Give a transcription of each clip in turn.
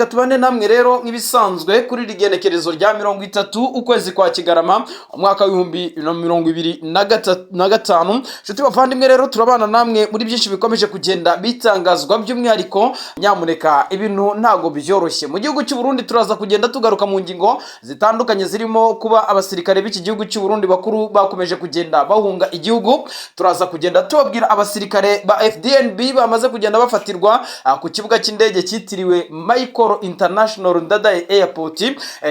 Tubane namwe rero nk'ibisanzwe kuri iri genekerezo rya 30 ukwezi kwa Kigarama, umwaka wa 2025. Nshuti bavandimwe rero, turabana namwe muri byinshi bikomeje kugenda bitangazwa. By'umwihariko nyamuneka, ibintu ntabwo byoroshye mu gihugu cy'u Burundi. Turaza kugenda tugaruka mu ngingo zitandukanye, zirimo kuba abasirikare b'iki gihugu cy'u Burundi bakuru bakomeje kugenda bahunga igihugu. Turaza kugenda tubabwira abasirikare ba FDNB bamaze kugenda bafatirwa ku kibuga cy'indege cyitiriwe Michael International Ndadaye Airport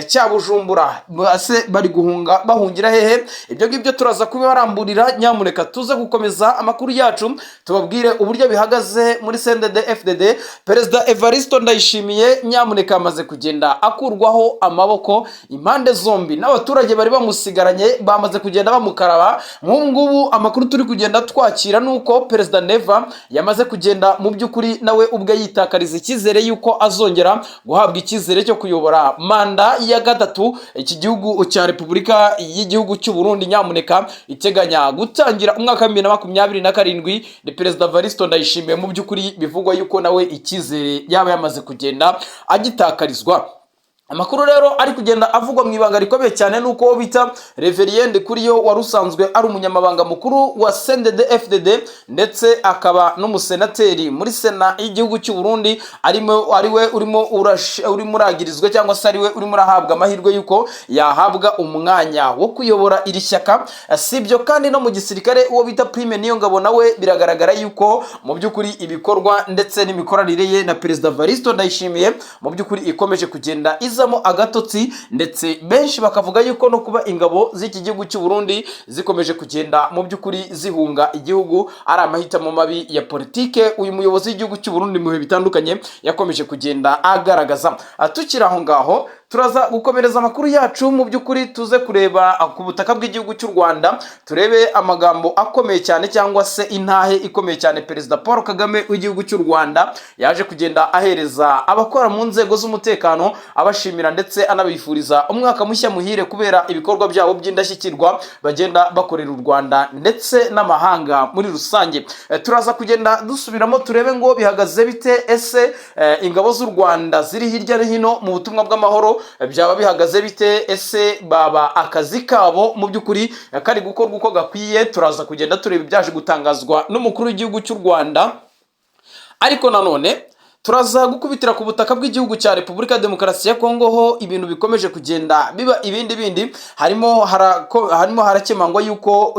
cya Bujumbura. Base bari guhunga bahungira hehe? Ibyo ngibyo turaza kubibaramburira. Nyamuneka tuze gukomeza amakuru yacu, tubabwire uburyo bihagaze muri CNDD FDD. Perezida Evaristo Ndayishimiye nyamuneka amaze kugenda akurwaho amaboko impande zombi, n'abaturage bari bamusigaranye bamaze kugenda bamukaraba. Nk'ubu ngubu amakuru turi kugenda twakira nuko Perezida Neva yamaze kugenda mu by'ukuri nawe ubwe yitakariza icyizere yuko azongera guhabwa icyizere cyo kuyobora manda ya gatatu iki gihugu cya Repubulika y'igihugu cy'u Burundi, nyamuneka iteganya gutangira umwaka wa 2027. Ni Perezida Evaristo Ndayishimiye mu by'ukuri bivugwa yuko nawe icyizere yaba yamaze kugenda agitakarizwa. Amakuru rero ari kugenda avugwa mu ibanga rikomeye cyane nuko uwo bita Révérien Ndikuriyo, wari usanzwe ari umunyamabanga mukuru wa CNDD FDD ndetse akaba n'umusenateri muri Sena y'igihugu cy'u Burundi, arimo ariwe urimo uragirizwa cyangwa se ariwe urimo urahabwa amahirwe yuko yahabwa umwanya wo kuyobora iri shyaka. Si ibyo kandi, no mu gisirikare uwo bita Prime Niyongabo nawe biragaragara yuko mu by'ukuri ibikorwa ndetse n'imikoranire ye na Perezida Evaristo Ndayishimiye mu by'ukuri ikomeje kugenda izamo agatotsi, ndetse benshi bakavuga yuko no kuba ingabo z'iki gihugu cy'u Burundi zikomeje kugenda mu by'ukuri zihunga igihugu ari amahitamo mabi ya politike uyu muyobozi w'igihugu cy'u Burundi mu bihe bitandukanye yakomeje kugenda agaragaza. Tukiri aho ngaho, turaza gukomereza amakuru yacu mu by'ukuri tuze kureba ku butaka bw'igihugu cy'u Rwanda, turebe amagambo akomeye cyane cyangwa se intahe ikomeye cyane Perezida Paul Kagame w'igihugu cy'u Rwanda yaje kugenda ahereza abakora mu nzego z'umutekano, abashimira ndetse anabifuriza umwaka mushya muhire kubera ibikorwa byabo by'indashyikirwa bagenda bakorera u Rwanda ndetse n'amahanga muri rusange. Turaza kugenda dusubiramo turebe ngo bihagaze bite. Ese ingabo z'u Rwanda ziri hirya no hino mu butumwa bw'amahoro byaba bihagaze bite? Ese baba akazi kabo mu by'ukuri kari gukorwa uko gakwiye? Turaza kugenda tureba ibyaje gutangazwa n'umukuru w'igihugu cy'u Rwanda. Ariko nanone turaza gukubitira ku butaka bw'igihugu cya Repubulika ya Demokarasi ya Kongo, ho ibintu bikomeje kugenda biba ibindi bindi. Harimo harakemangwa yuko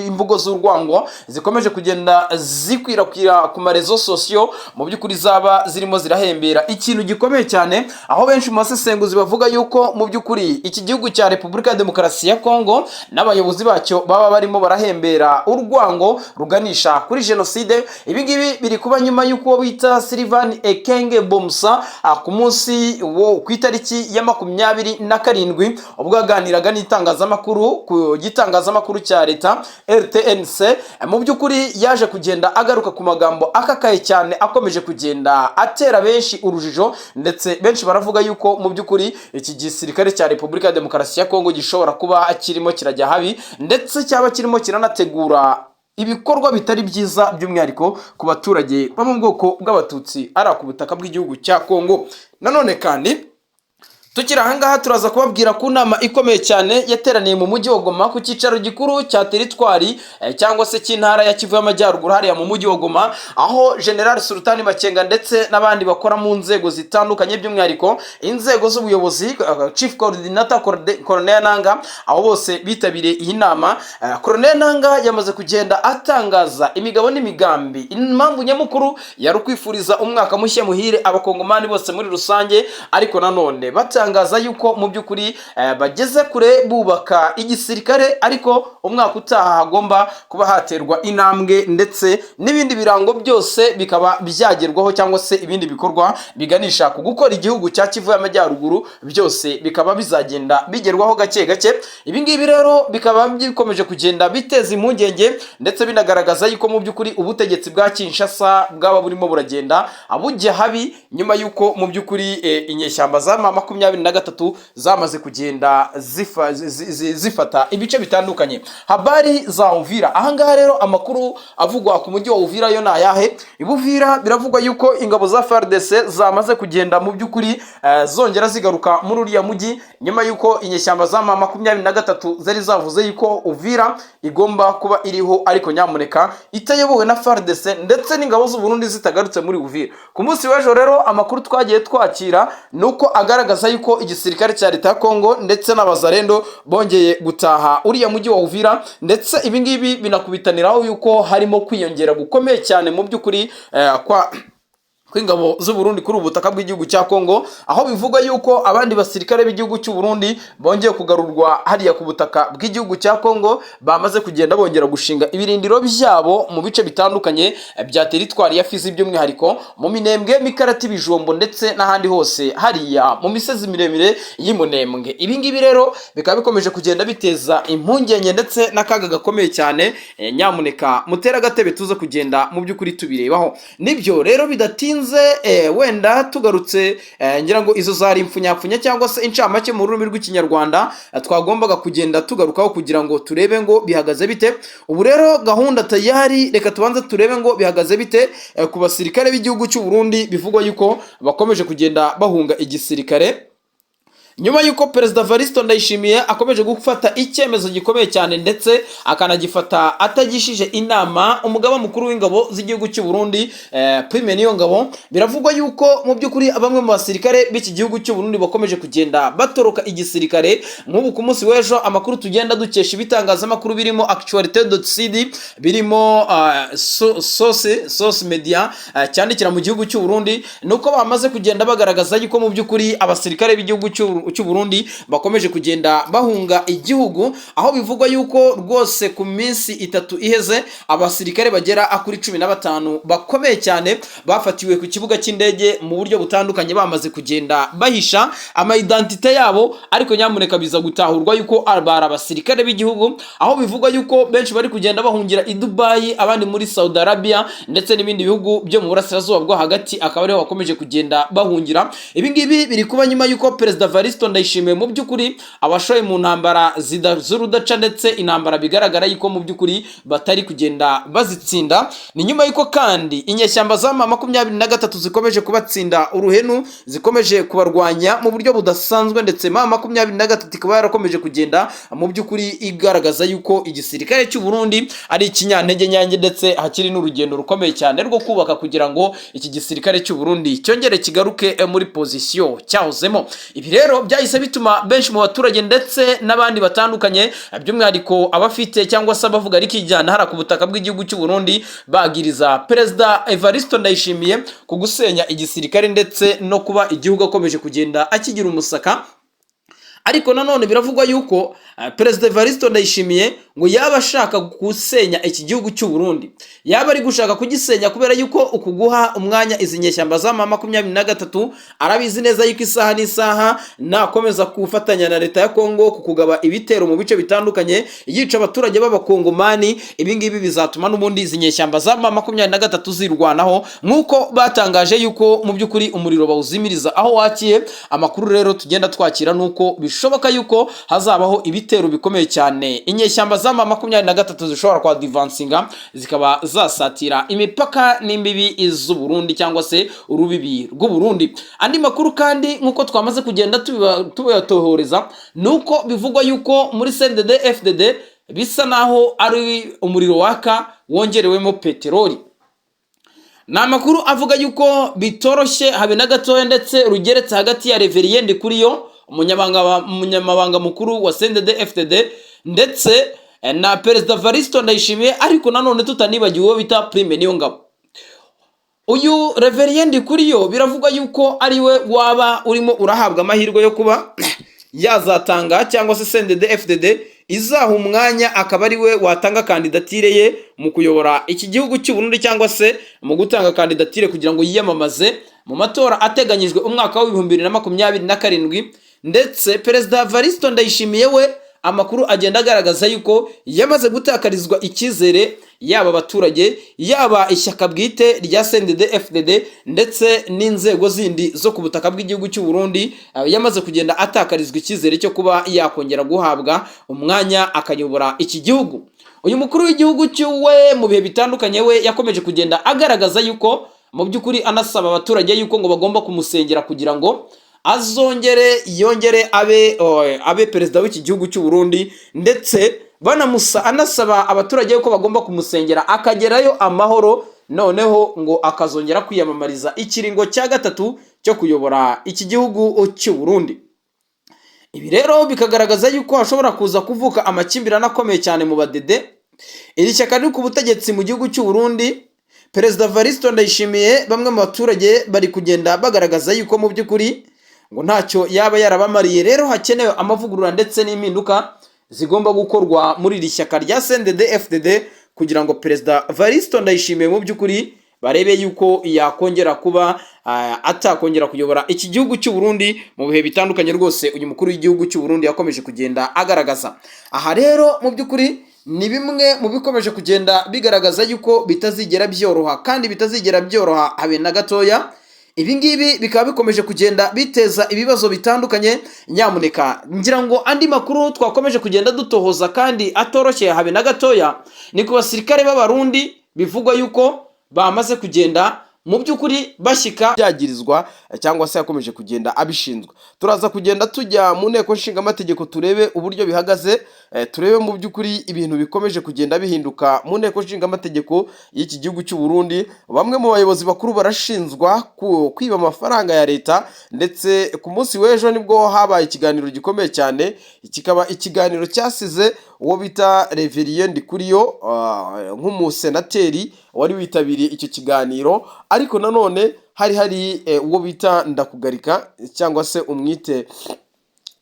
imvugo z'urwango zikomeje kugenda zikwirakwira ku ma réseaux sociaux mu by'ukuri zaba zirimo zirahembera ikintu gikomeye cyane, aho benshi mu basesenguzi bavuga yuko mu by'ukuri iki gihugu cya Repubulika ya Demokarasi ya Kongo n'abayobozi bacyo baba barimo barahembera urwango ruganisha kuri jenoside. Ibi ngibi biri kuba nyuma y'uko uwo bita Sylvain Ekenge Bomsa ku munsi wo ku itariki ya 27, ubwo yaganiraga n'itangazamakuru ku gitangazamakuru cya leta RTNC, mu by'ukuri yaje kugenda agaruka ku magambo akakaye cyane akomeje kugenda atera benshi urujijo, ndetse benshi baravuga yuko mu by'ukuri iki gisirikare cya Repubulika ya Demokarasi ya Kongo gishobora kuba kirimo kirajya habi, ndetse cyaba kirimo kiranategura ibikorwa bitari byiza, by'umwihariko ku baturage bo mu bwoko bw'Abatutsi ari ku butaka bw'igihugu cya Kongo. Nanone kandi tukiri ahangaha, turaza kubabwira ku nama ikomeye cyane yateraniye mu mujyi wa Goma, ku cyicaro gikuru cya teritwari cyangwa se cy'intara ya Kivu y'Amajyaruguru, hariya mu mujyi wa Goma, aho General Sultani Makenga ndetse n'abandi bakora mu nzego zitandukanye, by'umwihariko inzego z'ubuyobozi, Chief Coordinator Colonel Nanga, aho bose bitabiriye iyi nama. Colonel Nanga yamaze kugenda atangaza imigabo n'imigambi. Impamvu nyamukuru yari ukwifuriza umwaka mushya muhire Abakongomani bose muri rusange, ariko nanone batangaza yuko mu by'ukuri bageze kure bubaka igisirikare, ariko umwaka utaha hagomba kuba haterwa intambwe ndetse n'ibindi birango byose bikaba byagerwaho, cyangwa se ibindi bikorwa biganisha ku gukora igihugu cya Kivu y'Amajyaruguru byose bikaba bizagenda bigerwaho gake gake. Ibi ngibi rero bikaba bikomeje kugenda biteza impungenge, ndetse binagaragaza yuko mu by'ukuri ubutegetsi bwa Kinshasa bwaba burimo buragenda bujya habi, nyuma y'uko mu by'ukuri inyeshyamba za Ma makumyabiri 23 zamaze kugenda zifata ibice bitandukanye. Habari za Uvira ahangaha rero, amakuru avugwa ku mujyi wa Uvira yo ni ayahe? Ibuvira biravugwa yuko ingabo za FARDC zamaze kugenda mu by'ukuri zongera zigaruka muri uriya mujyi, nyuma yuko inyeshyamba za M23 zari zavuze yuko Uvira igomba kuba iriho, ariko nyamuneka itayobowe na FARDC ndetse n'ingabo z'u Burundi zitagarutse muri Uvira. Ku munsi w'ejo rero, amakuru twagiye twakira ni uko agaragaza yuko igisirikare cya leta ya Kongo ndetse n'abazarendo bongeye gutaha uriya mujyi wa Uvira, ndetse ibi ngibi binakubitaniraho yuko harimo kwiyongera gukomeye cyane mu by'ukuri kwa kw'ingabo z'u Burundi kuri ubu butaka bw'igihugu cya Kongo, aho bivugwa yuko abandi basirikare b'igihugu cy'u Burundi bongeye kugarurwa hariya ku butaka bw'igihugu cya Kongo, bamaze kugenda bongera gushinga ibirindiro byabo mu bice bitandukanye bya teritwari ya Fizi, by'umwihariko mu Minembwe, Mikarati, Bijombo ndetse n'ahandi hose hariya mu misozi miremire y'Imunembwe. Ibi ngibi rero bikaba bikomeje kugenda biteza impungenge ndetse n'akaga gakomeye cyane. Nyamuneka mutere agatebe tuze kugenda mu by'ukuri tubirebaho. Nibyo rero, bidatinze, wenda tugarutse, ngira ngo izo zari impfunyapfunya cyangwa se incamake mu rurimi rw'Ikinyarwanda twagombaga kugenda tugarukaho kugira ngo turebe ngo bihagaze bite. Ubu rero gahunda tayari, reka tubanze turebe ngo bihagaze bite ku basirikare b'igihugu cy'u Burundi bivugwa yuko bakomeje kugenda bahunga igisirikare, nyuma y'uko Perezida Varisito Ndayishimiye akomeje gufata icyemezo gikomeye cyane, ndetse akanagifata atagishije inama umugaba mukuru w'ingabo z'igihugu cy'u Burundi, Prime Niyongabo. Biravugwa yuko mu by'ukuri bamwe mu basirikare b'iki gihugu cy'u Burundi bakomeje kugenda batoroka igisirikare. Nk'ubu ku munsi w'ejo, amakuru tugenda dukesha ibitangazamakuru birimo Actualité.cd, birimo Source Media cyandikira mu gihugu cy'u Burundi, nuko bamaze kugenda bagaragaza yuko mu by'ukuri abasirikare b'igihugu cy'u Burundi bakomeje kugenda bahunga igihugu, aho bivugwa yuko rwose ku minsi 3 iheze abasirikare bagera kuri 15 bakomeye cyane bafatiwe ku kibuga cy'indege mu buryo butandukanye, bamaze kugenda bahisha ama identité yabo, ariko nyamuneka biza gutahurwa yuko bari abasirikare b'igihugu, aho bivugwa yuko benshi bari kugenda bahungira i Dubai, abandi muri Saudi Arabia ndetse n'ibindi bihugu byo mu burasirazuba bwo hagati, akaba ariho bakomeje kugenda bahungira. Ibi ngibi biri kuba nyuma yuko Perezida Varisito Ndayishimiye mu by'ukuri abashoye mu ntambara z'urudaca, ndetse intambara bigaragara yuko mu by'ukuri batari kugenda bazitsinda. Ni nyuma yuko kandi inyeshyamba za M23 zikomeje kubatsinda uruhenu, zikomeje kubarwanya mu buryo budasanzwe, ndetse M23 ikaba yarakomeje kugenda mu by'ukuri igaragaza yuko igisirikare cy'u Burundi ari ikinyantege nyange, ndetse hakiri n'urugendo rukomeye cyane rwo kubaka kugira ngo iki gisirikare cy'u Burundi cyongere kigaruke muri position cyahozemo. Ibi rero byahise bituma benshi mu baturage ndetse n'abandi batandukanye, by'umwihariko abafite cyangwa se abavuga rikijyana hara ku butaka bw'igihugu cy'u Burundi, bagiriza Perezida Evariste Ndayishimiye ku gusenya igisirikare ndetse no kuba igihugu akomeje kugenda akigira umusaka. Ariko nanone biravugwa yuko Perezida Evariste Ndayishimiye ngo yaba ashaka gusenya iki gihugu cy'u Burundi, yaba ari gushaka kugisenya kubera yuko uku guha umwanya izi nyeshyamba za M23, arabizi neza yuko isaha n'isaha nakomeza gufatanya na leta ya Kongo ku kugaba ibitero mu bice bitandukanye, yica abaturage b'abakongomani, ibi ngibi bizatuma n'ubundi izi nyeshyamba za M23 zirwanaho, nk'uko batangaje yuko mu by'ukuri umuriro bawuzimiriza aho wakiye. Amakuru rero tugenda twakira nuko bishoboka yuko hazabaho ibitero bikomeye cyane, inyeshyamba za M23 zishobora kwa advancinga zikaba zasatira imipaka n'imbibi z'u Burundi cyangwa se urubibi rw'u Burundi. Andi makuru kandi nk'uko twamaze kugenda tubatohoreza, nuko bivugwa yuko muri CNDD FDD bisa naho ari umuriro waka wongerewemo peteroli. Ni amakuru avuga yuko bitoroshye habe na gatoya, ndetse rugeretse hagati ya Révérien Ndikuriyo, umunyamabanga mukuru wa CNDD FDD, ndetse na Perezida Varisito Ndayishimiye, ariko nanone tutanibagiwe uwo bita Prime Niyongabo. Uyu Révérien Ndikuriyo biravugwa yuko ari we waba urimo urahabwa amahirwe yo kuba yazatanga, cyangwa se CNDD FDD izaha umwanya akaba ari we watanga kandidatire ye mu kuyobora iki gihugu cy'u Burundi, cyangwa se mu gutanga kandidatire kugira ngo yiyamamaze mu matora ateganyijwe umwaka wa 2027. Ndetse Perezida Varisito Ndayishimiye we Amakuru agenda agaragaza yuko yamaze gutakarizwa icyizere, yaba abaturage, yaba ishyaka bwite rya CNDD FDD, ndetse n'inzego zindi zo ku butaka bw'igihugu cy'u Burundi. Yamaze kugenda atakarizwa icyizere cyo kuba yakongera guhabwa umwanya akayobora iki gihugu. Uyu mukuru w'igihugu cy'uwe mu bihe bitandukanye we yakomeje kugenda agaragaza yuko mu by'ukuri anasaba abaturage yuko ngo bagomba kumusengera kugira ngo azongere yongere abe perezida w'iki gihugu cy'u Burundi, ndetse banamusa anasaba abaturage yuko bagomba kumusengera akagerayo amahoro, noneho ngo akazongera kwiyamamariza ikiringo cya gatatu cyo kuyobora iki gihugu cy'u Burundi. Ibi rero bikagaragaza yuko hashobora kuza kuvuka amakimbirane akomeye cyane mu badede. Iri shyaka riri ku butegetsi mu gihugu cy'u Burundi, Perezida Varisito Ndayishimiye, bamwe mu baturage bari kugenda bagaragaza yuko mu by'ukuri ngo ntacyo yaba yarabamariye. Rero hakenewe amavugurura ndetse n'impinduka zigomba gukorwa muri iri shyaka rya CNDD FDD kugira ngo Perezida Varisito Ndayishimiye mu by'ukuri barebe yuko yakongera kuba atakongera kuyobora iki gihugu cy'u Burundi mu bihe bitandukanye. Rwose uyu mukuru w'igihugu cy'u Burundi yakomeje kugenda agaragaza aha rero mu by'ukuri ni bimwe mu bikomeje kugenda bigaragaza yuko bitazigera byoroha, kandi bitazigera byoroha habe na gatoya. Ibi ngibi bikaba bikomeje kugenda biteza ibibazo bitandukanye. Nyamuneka, ngira ngo andi makuru twakomeje kugenda dutohoza kandi atoroshye habe na gatoya ni ku basirikare b'Abarundi bivugwa yuko bamaze kugenda mu by'ukuri bashyika byagirizwa cyangwa se yakomeje kugenda abishinzwe. Turaza kugenda tujya mu nteko nshingamategeko turebe uburyo bihagaze, turebe mu by'ukuri ibintu bikomeje kugenda bihinduka mu nteko nshingamategeko y'iki gihugu cy'u Burundi. Bamwe mu bayobozi bakuru barashinzwa kwiba amafaranga ya leta, ndetse ku munsi w'ejo nibwo habaye ikiganiro gikomeye cyane, kikaba ikiganiro cyasize uwo bita Reverien Ndikuriyo nk'umusenateri wari witabiriye icyo kiganiro, ariko nanone hari uwo bita Ndakugarika cyangwa se umwite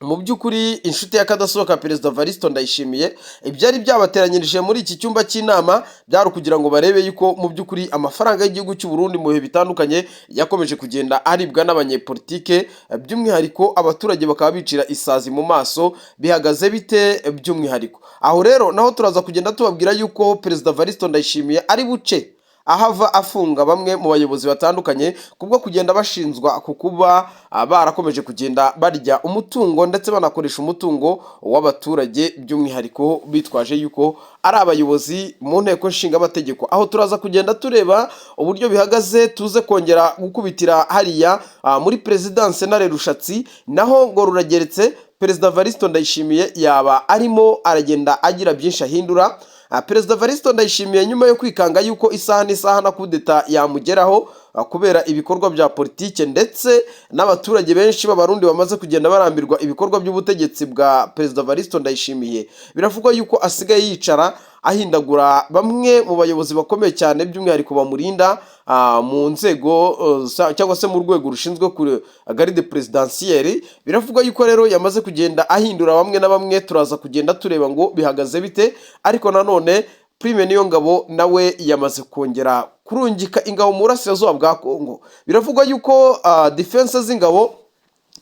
mu by'ukuri inshuti y'akadasohoka Perezida Varisito Ndayishimiye. Ibyari byabateranyirije muri iki cyumba cy'inama byari ukugira ngo barebe yuko mu by'ukuri amafaranga y'igihugu cy'u Burundi mu bihe bitandukanye yakomeje kugenda aribwa n'abanyepolitike, by'umwihariko abaturage bakaba bicira isazi mu maso, bihagaze bite by'umwihariko. Aho rero naho turaza kugenda tubabwira yuko Perezida Varisito Ndayishimiye ari buce ahava afunga bamwe mu bayobozi batandukanye kubwo kugenda bashinzwa ku kuba barakomeje kugenda barya umutungo ndetse banakoresha umutungo w'abaturage, by'umwihariko bitwaje yuko ari abayobozi mu nteko nshingamategeko. Aho turaza kugenda tureba uburyo bihagaze, tuze kongera gukubitira hariya muri perezidanse na Rushatsi, naho ngo rurageretse. Perezida Varisito Ndayishimiye yaba arimo aragenda agira byinshi ahindura. Perezida Varisito Ndayishimiye, nyuma yo kwikanga yuko isaha n'isaha na kudeta yamugeraho kubera ibikorwa bya politike, ndetse n'abaturage benshi b'Abarundi bamaze kugenda barambirwa ibikorwa by'ubutegetsi bwa Perezida Varisito Ndayishimiye, biravugwa yuko asigaye yicara ahindagura bamwe mu bayobozi bakomeye cyane, by'umwihariko bamurinda mu nzego cyangwa se mu rwego rushinzwe kuri garde présidentielle. Biravugwa yuko rero yamaze kugenda ahindura bamwe na bamwe. Turaza kugenda tureba ngo bihagaze bite. Ariko nanone Prime Niyongabo nawe yamaze kongera kurungika ingabo mu burasirazuba bwa Kongo. Biravugwa yuko defense z'ingabo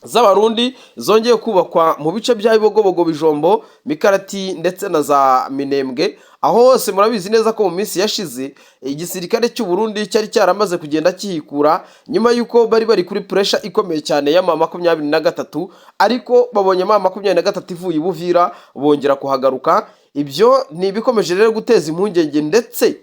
z'Abarundi zongeye kubakwa mu bice bya Bibogobogo, Bijombo, Mikarati ndetse na za Minembwe. Aho hose murabizi neza ko mu minsi yashize igisirikare cy'u Burundi cyari cyaramaze kugenda kihikura nyuma y'uko bari kuri pressure ikomeye cyane ya M23, ariko babonye M23 ivuye i Buvira bongera kuhagaruka. Ibyo ni ibikomeje rero guteza impungenge, ndetse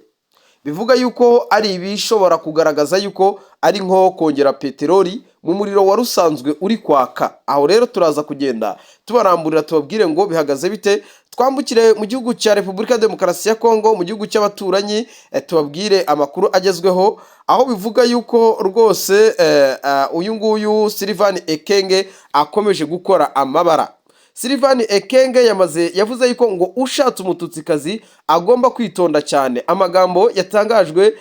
bivuga yuko ari ibishobora kugaragaza yuko ari nko kongera peteroli mu muriro wari usanzwe uri kwaka. Aho rero turaza kugenda tubaramburira, tubabwire ngo bihagaze bite. Twambukire mu gihugu cya Repubulika ya Demokarasi ya Kongo, mu gihugu cy'abaturanyi, tubabwire amakuru agezweho, aho bivuga yuko rwose uyu nguyu Sylvain Ekenge akomeje gukora amabara. Sylvain Ekenge yamaze yavuze yuko ngo ushatse Umututsikazi agomba kwitonda cyane. Amagambo yatangajwe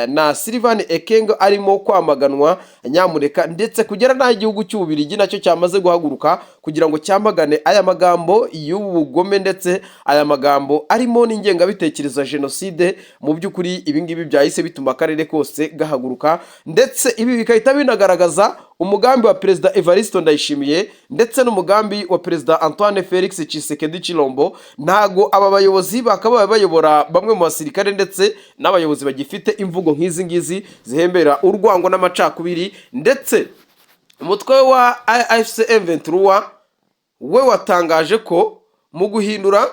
na Sylvain Ekenge arimo kwamaganwa nyamureka, ndetse kugera n'aho igihugu cy'Ububiligi nacyo cyamaze guhaguruka kugira ngo cyamagane aya magambo y'ubugome, ndetse aya magambo arimo n'ingengabitekerezo ya jenoside. Mu by'ukuri ibi ngibi byahise bituma akarere kose gahaguruka, ndetse ibi bigahita binagaragaza Umugambi wa Perezida Evariste Ndayishimiye ndetse n'umugambi wa Perezida Antoine Felix Tshisekedi Chilombo, ntago aba bayobozi bakabaye bayobora bamwe mu basirikare ndetse n'abayobozi bagifite imvugo nk'izi ngizi zihembera urwango n'amacakubiri. Ndetse umutwe wa AFC M23 we watangaje ko mu guhindura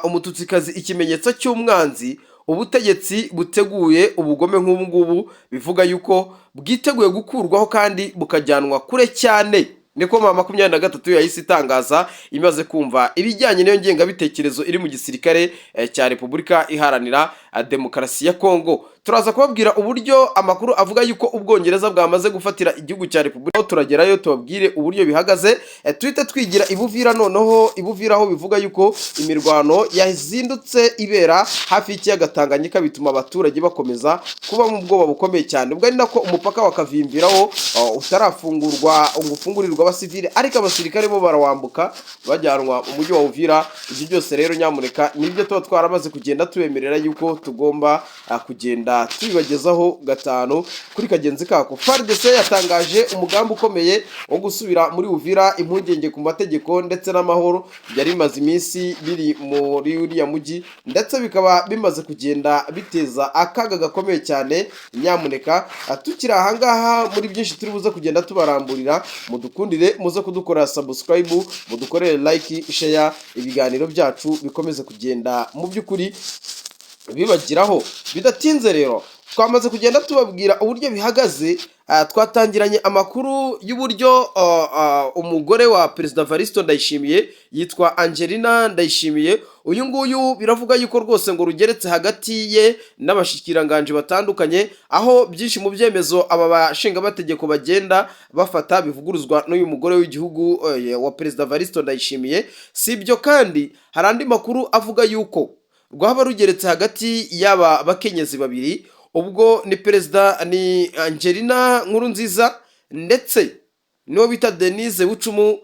Umututsikazi ikimenyetso cy'umwanzi, ubutegetsi buteguye ubugome nk'ubu ngubu, bivuga yuko bwiteguye gukurwaho kandi bukajyanwa kure cyane. Niko M23 yahise itangaza imaze kumva ibijyanye n'iyo ngengabitekerezo iri mu gisirikare cya Repubulika Iharanira Demokarasi ya Kongo. Turaza kubabwira uburyo amakuru avuga yuko Ubwongereza bwamaze gufatira igihugu cya Repubulika. Aho turagerayo tubabwire uburyo bihagaze. Tuhite twigira ibuvira noneho ibuvira aho bivuga yuko imirwano yazindutse ibera hafi y'ikiyaga Tanganyika, bituma abaturage bakomeza kuba mu bwoba bukomeye cyane. Ubwo ari nako umupaka wa Kavimviraho utarafungurwa ngo ufungurirwe abasivile, ariko abasirikare bo barawambuka bajyanwa mu mujyi wa Uvira. Ibyo byose rero nyamuneka nibyo tuba twaramaze kugenda tubemerera yuko tugomba kugenda tubibagezaho gatanu kuri kagenzi kako. FARDC yatangaje umugambi ukomeye wo gusubira muri Uvira. Impungenge ku mategeko ndetse n'amahoro byari bimaze iminsi biri muri uriya mujyi, ndetse bikaba bimaze kugenda biteza akaga gakomeye cyane. Nyamuneka tukiri ahangaha, muri byinshi turi buze kugenda tubaramburira, mudukundire muze kudukorera subscribe, mudukorere like, share, ibiganiro byacu bikomeze kugenda mu by'ukuri bibagiraho bidatinze. Rero twamaze kugenda tubabwira uburyo bihagaze. Twatangiranye amakuru y'uburyo umugore wa Perezida Varisito Ndayishimiye yitwa Angelina Ndayishimiye, uyu nguyu biravuga yuko rwose ngo rugeretse hagati ye n'abashikiranganje batandukanye, aho byinshi mu byemezo aba bashingamategeko bagenda bafata bivuguruzwa n'uyu mugore w'igihugu wa Perezida Varisito Ndayishimiye. Si ibyo kandi, hari andi makuru avuga yuko rwaba rugeretse hagati y'aba bakenyezi babiri. Ubwo ni perezida, ni Angelina Nkurunziza ndetse niwo bita Denise Bucumu,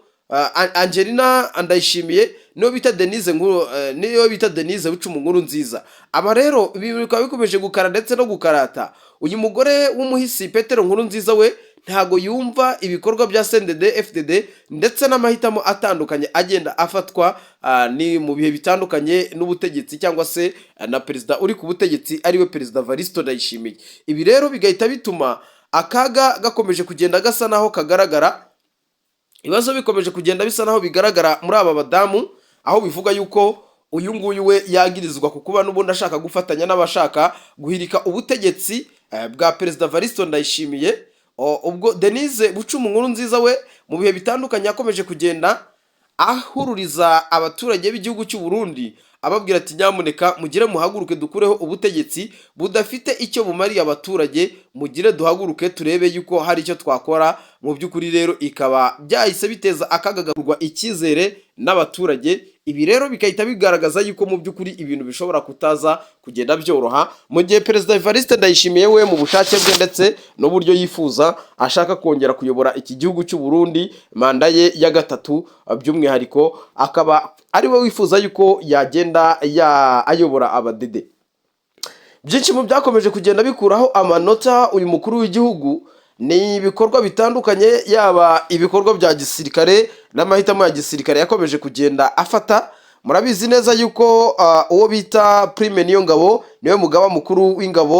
Angelina Ndayishimiye niwo bita Denise Nkuru, niyo bita Denise Bucumu Nkurunziza. Aba rero ibi bikaba bikomeje gukara ndetse no gukarata. Uyu mugore w'umuhisi Petero Nkurunziza we ntago yumva ibikorwa bya CNDD FDD ndetse n'amahitamo atandukanye agenda afatwa ni mu bihe bitandukanye n'ubutegetsi cyangwa se na perezida uri ku butegetsi, ariwe Perezida Varisito Ndayishimiye. Ibi rero bigahita bituma akaga gakomeje kugenda gasa naho kagaragara, ibibazo bikomeje kugenda bisa naho bigaragara muri aba badamu, aho bivuga yuko uyu nguyu we yagirizwa ku kuba n'ubundi ashaka gufatanya n'abashaka guhirika ubutegetsi bwa Perezida Varisito Ndayishimiye. Ubwo Denise Bucumu Nkurunziza we mu bihe bitandukanye yakomeje kugenda ahururiza abaturage b'igihugu cy'u Burundi, ababwira ati: "Nyamuneka mugire muhaguruke dukureho ubutegetsi budafite icyo bumariye abaturage, mugire duhaguruke turebe yuko hari icyo twakora." Mu by'ukuri rero ikaba byahise biteza akaga gakurwa icyizere n'abaturage. Ibi rero bigahita bigaragaza yuko mu by'ukuri ibintu bishobora kutaza kugenda byoroha, mu gihe Perezida Evariste Ndayishimiye we mu bushake bwe ndetse n'uburyo yifuza ashaka kongera kuyobora iki gihugu cy'u Burundi manda ye ya gatatu, by'umwihariko akaba ari we wifuza yuko yagenda ayobora abadede. Byinshi mu byakomeje kugenda bikuraho amanota uyu mukuru w'igihugu ni ibikorwa bitandukanye, yaba ibikorwa bya gisirikare n'amahitamo ya gisirikare yakomeje kugenda afata. Murabizi neza yuko uwo bita Prime Niyongabo niwe mugaba mukuru w'ingabo.